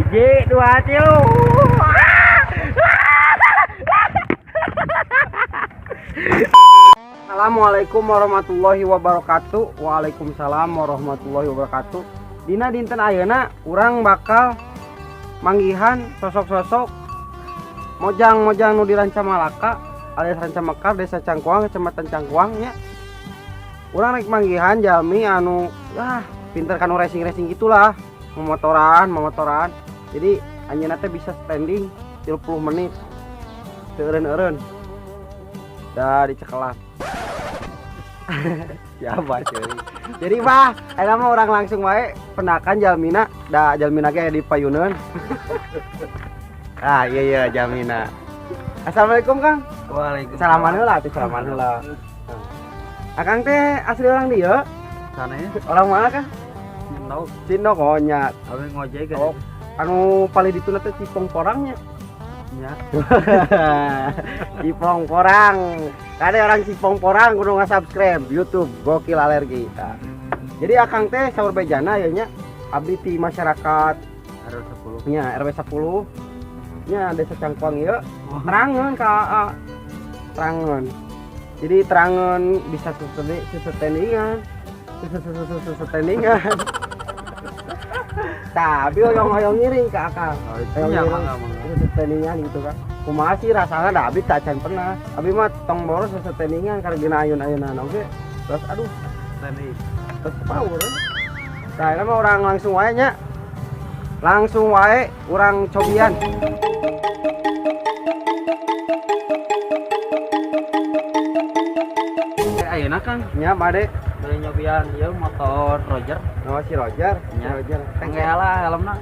Hiji, dua, tilu. Assalamualaikum warahmatullahi wabarakatuh. Waalaikumsalam warahmatullahi wabarakatuh. Dina dinten ayeuna urang bakal manggihan sosok-sosok mojang-mojang nu di Rancamalaka alias Rancamekar, Desa Cangkuang, Kecamatan Cangkuang nya. Urang rek manggihan jalmi anu ya pinter kanu racing-racing gitulah, memotoran, memotoran. Jadi anjeunna teh bisa standing 30 menit teu eureun-eureun. Da dicekelan. Siapa cuy? Jadi bah, ayeuna mah urang langsung wae pendakan jalmina, da jalmina ge di payuneun. Ah iya iya jalmina. Assalamualaikum Kang. Waalaikumsalam. Salaman heula atuh, salaman heula. Akang teh asli orang dieu? Sana ya. Orang mana Kang? Cindok. Cindok, oh nya. Abi ngojek kan. Oh, anu paling dituna teh Cipong Porangnya. Ya. Cipong Porang. Kade orang Cipong Porang kudu nge-subscribe YouTube Gokil Alergi. Nah. Jadi akang teh saur bejana ya nya abdi ti masyarakat RW 10. Nya RW 10 nya Desa Cangkuang ieu. Terangeun ka AA. Terangeun. Jadi terangeun bisa sesetendingan. Sesetendingan. Tapi hoyong-hoyong ngiring ke akang. Oh, Hoyong iya, ngiring. Mangga, mangga. Sesetendingan gitu kan. Kumaha sih rasana da abi tak can pernah. Abi mah tong boros sesetendingan karena gina ayun-ayunan oge. Terus aduh, Tadi. Terus power. Nah, ini mah orang langsung wae nya. Langsung wae urang cobian. Ayeuna Kang, Nya bade. Bade nyobian ieu motor Roger. Oh, si Roger, si Nya. Roger. Engke lah helmna.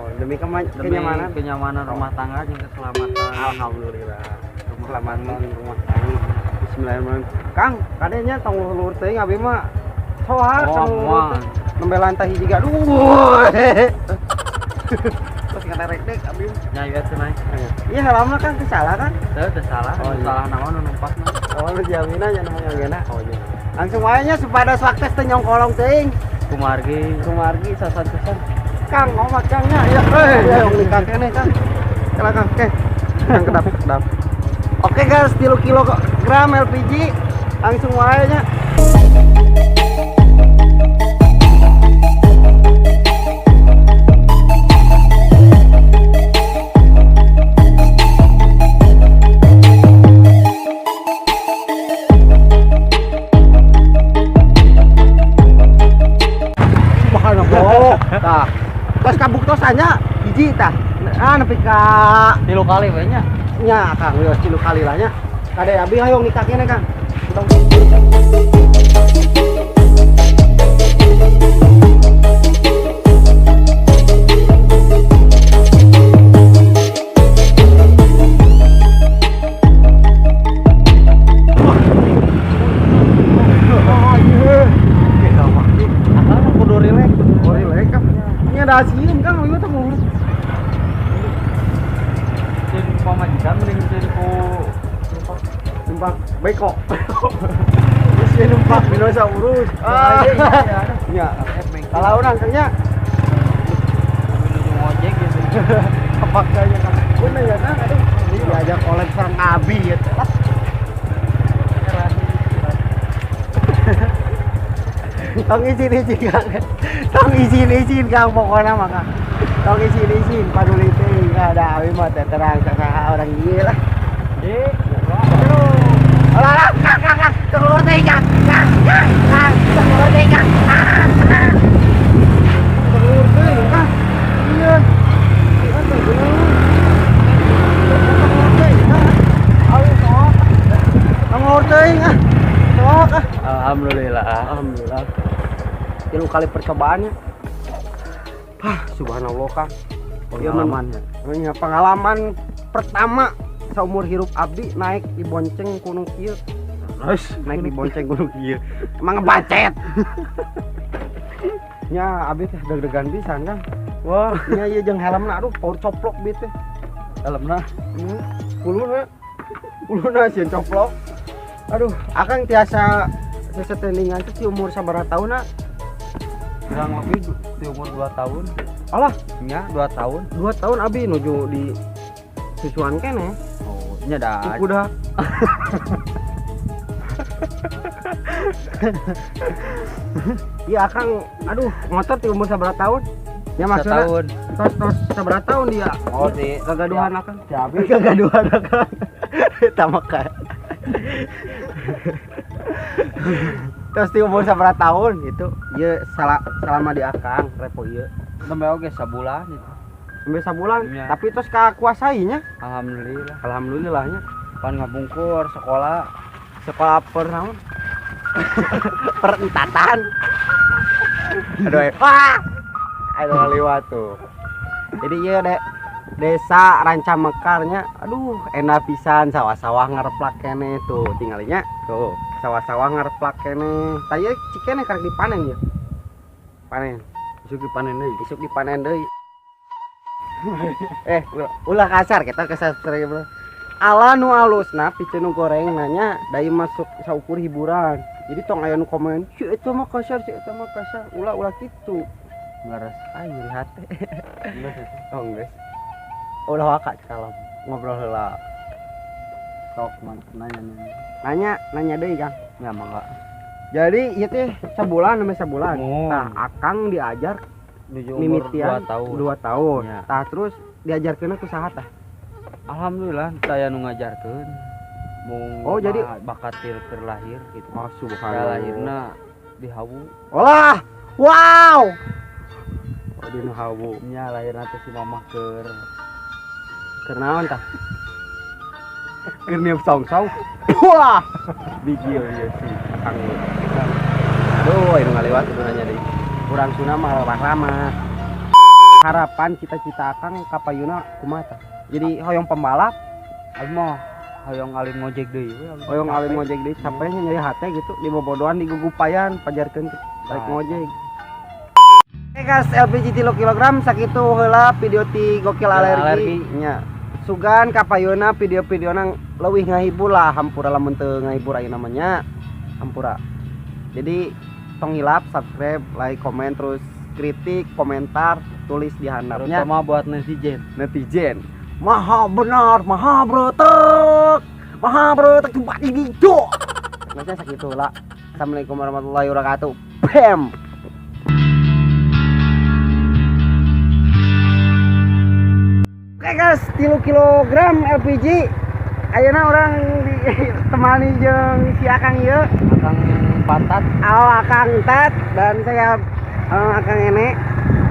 Oh, demi Demi kenyamanan. Kenyamanan rumah tangga jeung keselamatan. Alhamdulillah. Rumah Keselamatan tangga. Rumah tangga. Bismillahirrahmanirrahim. Kang, kadenya tong luhur teuing abi mah soak Oh, tong luhur moal. teuing. Nembe lantai hiji ga aduh. Terus ngeterek dek abi. Nya ieu cenah. Iya helmna kan teu salah kan? Teu teu salah. Oh, iya. Salah naon nu numpakna. Oh, lu jaminan nya namanya gena. Oh iya. Langsung wae nya supados waktu teu nyongkolong teuing. Kumargi. Kumargi sasan-sasan. Kang, omat Kang nya. Ya, ya nikah keneh Kang. Kala Kang, oke. Kang kedap kedap. Oke guys, 3 kilogram LPG langsung wae nya. Subhanallah. Tah. Tos kabuktosannya hiji tah. Ah nepi ka 3 kali we nya. Nya Kang, geus 3 kali lah nya. Kade abi hayong nikah keneh Kang. Oh, iya. Akang mah kudu rileks, kudu Oh, rileks, Kang. Ini ada sieun Kang, ieu teh mau. Sieun pamajikan mending sieun ku Numpak beko. Sieun numpak dinosaurus. Ah. Iya. Nya. Kalau urang Kang nya Menuju ngojek gitu. kepaksanya Kang. Bener ya Kang, aduh. Diajak oleh sareng abi ya teh. Tong izin izin Kang. Tong izin izin Kang pokoknya mah Kang. Tong izin izin paduli teuing ada abi mah teh terang saha orang ieu lah. Di. Alah, alah, Kang, Kang, Kang, keluar teuing Kang. Kang, Kang, Kang, keluar teuing Kang. Kang, Kang. Keluar teuing Kang. Iya. Iya teh bener. Keluar teuing Kang. Ayo sok. Keluar teuing ah. Sok ah. Alhamdulillah. Alhamdulillah. 3 kali percobaannya. Ah, subhanallah Kang. Pengalaman ya. Iya, pengalaman pertama seumur hirup abdi naik dibonceng kuno kieu. Terus Naik dibonceng kuno kieu. Emang ngebacet. Nya abdi teh deg-degan pisan Kang. Wah, Nya ieu jeung helmna aduh power coplok bi teh. helmna. Kuluna. Kuluna sieun coplok. Aduh, akang tiasa sesetendingan teh di umur sabaraha tahun? Kurang lebih di umur 2 tahun. Alah, Nya 2 tahun. 2 tahun abi nuju di susuan keneh. Oh, nya dah. Kuda. Iya Akang, aduh, motor di umur sabaraha tahun? Ya maksudnya setahun. Tos sabaraha tahun dia? Oh, di kagaduhan Akang. Si abi kagaduhan Akang. Eta mah. Terus di umur sabaraha tahun gitu. Ieu selama di Akang repo ieu. Nembe oge sabulan gitu. Nembe sabulan, ya. Tapi terus kakuasainya? Alhamdulillah. Alhamdulillahnya. Pan ngabungkur sekolah, sekolah per naon? Perentatan. Aduh, wah. Aduh liwat tuh. Jadi ieu desa Ranca Mekarnya, aduh enak pisan sawah-sawah ngareplak keneh tuh tinggalinya. Tuh, sawah-sawah ngareplak keneh. Tah ieu cikene karek dipanen ya. Panen. Isuk dipanen deui. Isuk dipanen deui. Ulah kasar kita ke subscriber. Ala nu alusna piceun nu goreng nanya dai masuk saukur hiburan. Jadi tong aya nu komen, "Si eta mah kasar, si eta mah kasar." Ulah-ulah kitu. Ngaras aing hate. Oh geus. Ulah waka kalem ngobrol heula. Sok nanya. Nanya deui Kang. Ya mangga. Jadi ieu teh sabulan sampai sabulan. Oh. Tah Akang diajar mimitian 2 tahun. 2 tahun. Ya. Tah terus diajarkeun ku saha tah? Alhamdulillah saya nu ngajarkeun. Mung oh, jadi bakat keur lahir gitu. Oh, subhanallah. Lahirna di hawu. Olah. Wow. Oh, di nu hawu. Nya lahirna teh si mamah keur naon tah? Keur niup song-song. Wah. Bigil ieu si Akang. Aduh, ini ngaliwat kudu nanya deui. Urang Sunda mah ramah. Harapan cita-cita Akang kapayuna kumaha tah? Jadi hoyong pembalap, abi mah hoyong alim ngojek deui we. Hoyong alim ngojek deui, capeknya nyari hate gitu, dibobodohan digugupayan pajarkeun balik ngojek. Oke guys, LPG 3 kilogram sakitu heula video ti Gokil Alergi nya. Sugan kapayuna video-videona leuwih ngahibur lah, hampura lamun teu ngahibur ayeuna mah nya. Hampura. Jadi tong hilap subscribe, like, komen, terus kritik, komentar, tulis di handapnya. Terutama buat netizen. Netizen. Maha benar, maha bretek. Maha bretek tempat ini, cok. Maksudnya sakitu lah. Assalamualaikum warahmatullahi wabarakatuh. Bam. Oke guys, 3 kilogram LPG. Ayeuna orang ditemani jeung si Akang ieu. Akang Pantat. Oh, Akang Tat dan saya Akang Ene.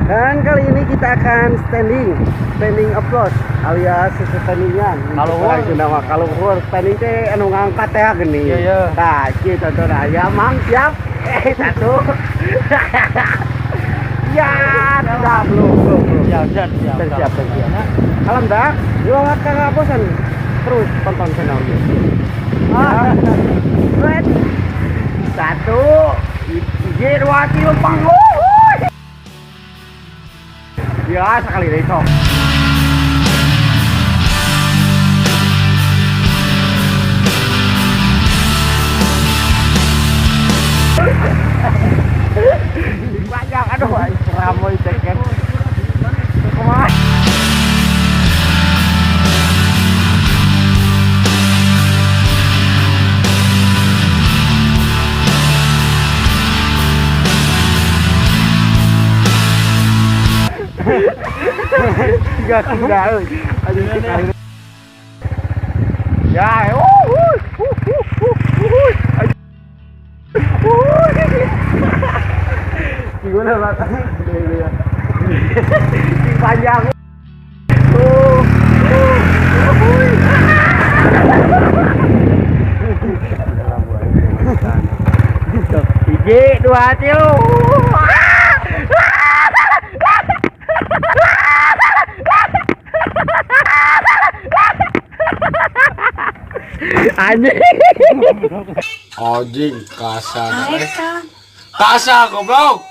Dan kali ini kita akan standing applause alias standingan. Kalau kalau standing teh anu ngangkat teh gini. Iya, iya. Tah, kieu contohna ya Mang siap. Satu. Ya, sudah belum. Siap. Siap. Kalem dah. Ulah kagak bosan. Terus tonton channel ini. Ah. 1, 2, 3, 4. Ya, sekali deh, sok. Banyak, aduh, ramoy ceket. Kumaha? Tiga kuda, aduh. Ya, gimana Pak? Panjang. 1, 2, 3. Anjing. Anjing kasar. Kasar goblok.